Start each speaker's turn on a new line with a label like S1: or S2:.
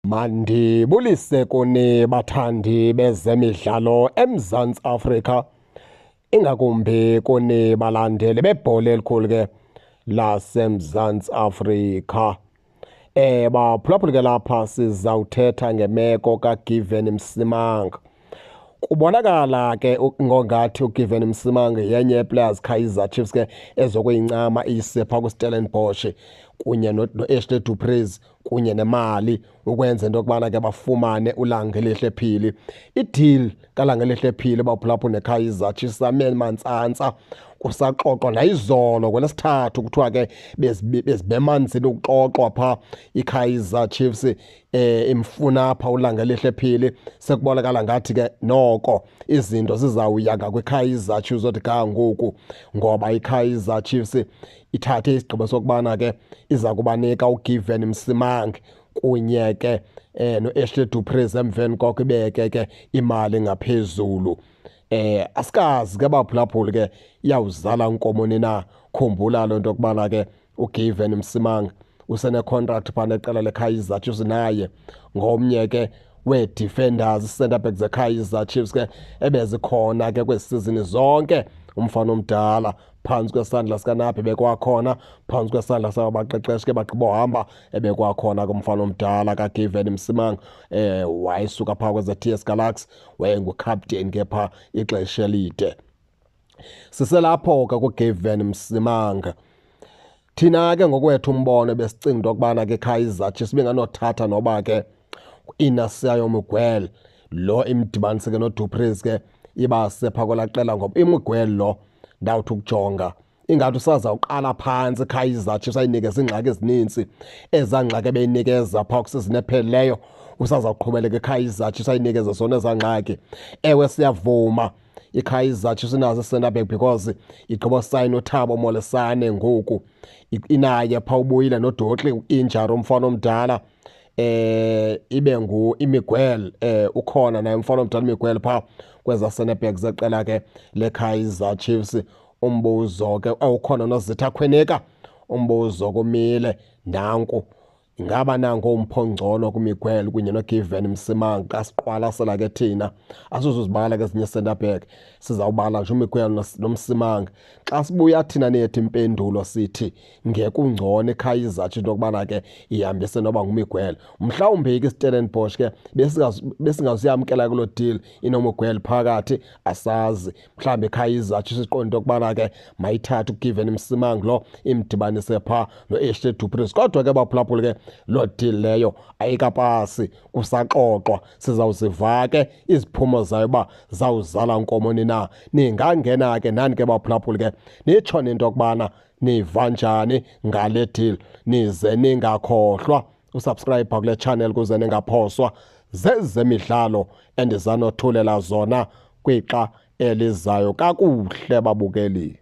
S1: Mandibulise kuni bathandi bezemidlalo eMzantsi Afrika, ingakumbi kuni balandeli bebhola elikhulu ke laseMzantsi Afrika. Baphulaphuli ke lapha sizawuthetha ngemeko kaGiven Msimang. Kubonakala ke ngongathi uGiven Msimang yenye yeeplayers Kaizer Chiefs ke ezokuyincama iyise phaa kwiStellenbosch kunye noAshley Du Preez kunye nemali ukwenza into yokubana ke bafumane uLangelihle Phili. I-deal kaLangelihle Phili baphulaphula neKaizer Chiefs same mantsantsa kusaxoxwa nayizolo ngolwesithathu, kuthiwa ke bezibemanzini ukuxoxwa phaa iKaizer Chiefs imfuna pha uLangelihle Phili. Sekubonakala ngathi ke noko izinto zizawuya ngakwiKaizer Chiefs othi ga ngoku, ngoba iKaizer Chiefs ithathe isigqibo sokubana ke iza kubanika uGiven Msimang kunye ke noAshley Du Preez, emveni koko ibeke ke imali ngaphezulu. Asikazi ke baphulaphuli ke iyawuzala nkomoni na. Khumbula loo nto yokubana ke uGiven Msimang usene-contract phaa neqela leKaizer Chiefs, naye ngomnye ke wee-defenders, centre back zeKaizer Chiefs ke ebezikhona ke kwezi sizini zonke. Umfana omdala phantsi kwesandla sikaNabi bekwakhona, phantsi kwesandla saba baqeqeshi ke bagqiba uhamba ebekwakhona kumfana omdala kaGiven Msimang. Wayesuka phaa kweze TS Galaxy, wayengu-captain ke phaa ixesha elide. Siselapho ke kuGiven Msimang. Thina ke ngokwethu umbono besicinga into yokubana ke Kaizer Chiefs benganothatha noba ke Inacio Miguel lo imdibanise ke noDu Preez ke ibase phaa kwelaa qela, ngoba iMiguel lo ndawuthi ukujonga ingathi usazawuqala phantsi Kaizer Chiefs ayinikeza iingxaki ezininzi, ezaa ngxaki ebeyinikeza phaa kwisizini ephelileyo usazawuqhubeleka iKaizer Chiefs ayinikeze zona ezaa ngxaki. Ewe, siyavuma iKaizer Chiefs inazo i-centre back because igqiba sayina uThabo Molesane ngoku, inaye phaa ubuyile noDortley injury umfana omdala, ibe ngu iMiguel, ukhona naye umfana omdala uMiguel phaa kweza centre back zeqela ke leKaizer Chiefs. Umbuzo ke awukhona noZitha Khweneka, umbuzo kumile nanku: ingaba nango umpho ngcono kuMiguel kunye noGiven Msimang? Xa siqwalasela ke thina asizuzibala ke ezinye centre back, sizawubala nje uMiguel noMsimang. Xa sibuya thina nethu impendulo sithi ngekungcono iKaizer Chiefs into yokubana ke ihambise noba nguMiguel. Mhlawumbi ke iStellenbosch ke besingazuyamkela kuloo deal inoMiguel phakathi, asazi. Mhlawumbi iKaizer Chiefs iqonda into yokubana ke mayithathe uGiven Msimang lo imdibanise phaa noAshley Du Preez. Kodwa ke baphulaphuli ke loo deal leyo ayikapasi, kusaxoxwa, sizawuziva ke iziphumo zayo uba zawuzala nkomoni na. Ningangena ke nani ke baphulaphuli ke nitsho into yokubana niva njani ngale deal, nize ningakhohlwa usubscribe kule channel kuze ningaphoswa zezemidlalo endizanothulela zona kwixa elizayo. Kakuhle babukeli.